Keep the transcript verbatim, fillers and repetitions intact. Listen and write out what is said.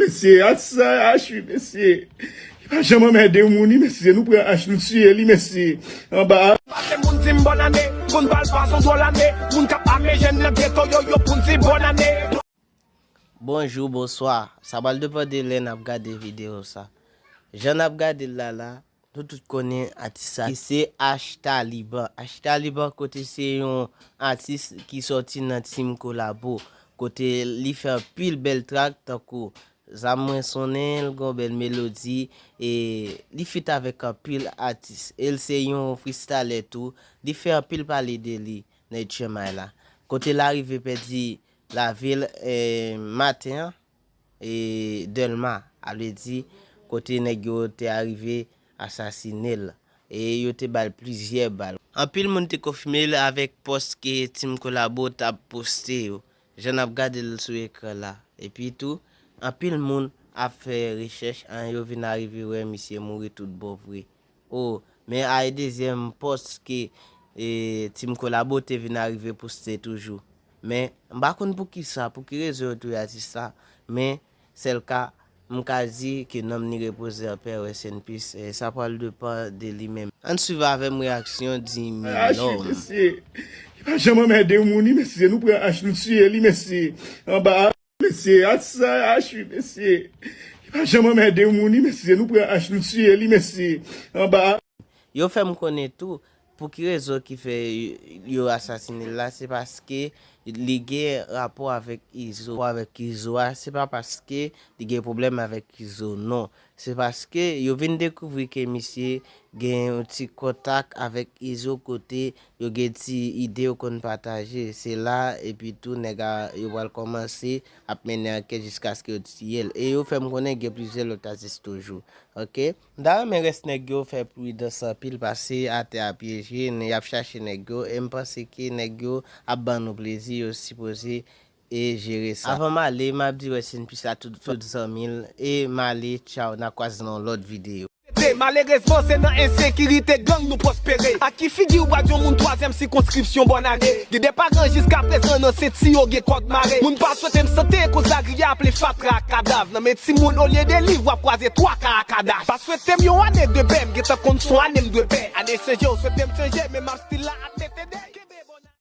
Mesye, atis sa, ach wi, mesye. Li pa janm anmède moun, wi, mesye. Nou pran ach, nou tiye li, mesye. Anba. Pase moun di m bòn ane, moun pa l pase yon dwòl ane, moun k ap ame jèn nan geto yo, yo pou n di bòn ane. Bonjou, bonswa. Sa pral depann de lè n ap gade videyo sa. Jan n ap gade l la la, nou tout konnen atis sa ki se Ach Taliban. Ach Taliban kote se yon atis ki sòti nan Team Kolabo. Kote li fè anpil bèl trak tankou Zam mwen sonnen, l gon bèl melodi, e li feat avèk anpil atis. E l se yon freestyler tou, li fè anpil pale de li nan H M I la. Kote l arive pèdi lavi l, e, maten an, e, Dèlma, a vle di, kote nèg yo te arive asasine l. E yo te ba l plizyè bal. Anpil moun te konfime l avèk pòs ke Team Kolabo t ap poste yo, jan n ap gade l sou ekran la. Epi tou, anpil moun ap fè rechèch, an, yo vin arive wè misye mouri tout bon vre. O, men a e dezyèm pòs ke, e, Team Kolabo te vin arive poste toujou. Men, m pa konn poukisa, pou ki rezon yo touye atis la, men sèl ka, m ka di ke nanm li repoze an pè, rest in peace, e sa pral depann de li menm. Ann swiv avè m reyaksyon Dimi Lòm. Mesye, li pa janm anmède moun, wi, mesye. Nou pran ach, nou tiye li, mesye. Anba, mesye, atis sa, ach wi, mesye. Li pa janm anmède moun, wi, mesye. Nou pran ach, nou tiye li, mesye. Anba. Yo fè m konnen tou, pou ki rezon ki fè yo asasine l la, se paske li gen rapò avèk Izo. Rapò avèk Izo a, se pa paske li gen pwoblèm avèk Izo, non. Se paske yo vin dekouvri ke misye gen yon ti kontak avèk Izo kote yo gen ti ide yo konn pataje. Se la, epi tou, nèg a, yo pral kòmanse ap mennen ankèt jiskaske yo tiye l. E yo fè m konnen gen plizyè lòt atis toujou. Oke? M ta renmen rès nèg yo fè pridans anpil, pase atè a pyeje, n-, y ap chache nèg yo, e m panse ke nèg yo ap ban nou plezi, yo sipoze e jere sa. Avan m ale, m ap di rest in peace a tout, tout zanmi l, e m ale, tchaw, n a kwaze nan yon lòt videyo. Malerezman, se nan ensekirite gang nou pwospere. Ak ki figi w pral di yon moun twazyèm sikonskripsyon bòn ane? Gen de paran jiskaprezan nan senti yo gen kòd mare. Moun pa swete m sante koz lari a ap plen fatra ak kadav. Nan men timoun olye de liv w ap kwaze twa ka ak adaj. Pa swete m yon ane de bè, m gentan konn se yon ane m dwe pè. Ane chanje, w swete m chanje, men m ap still la ap mete de.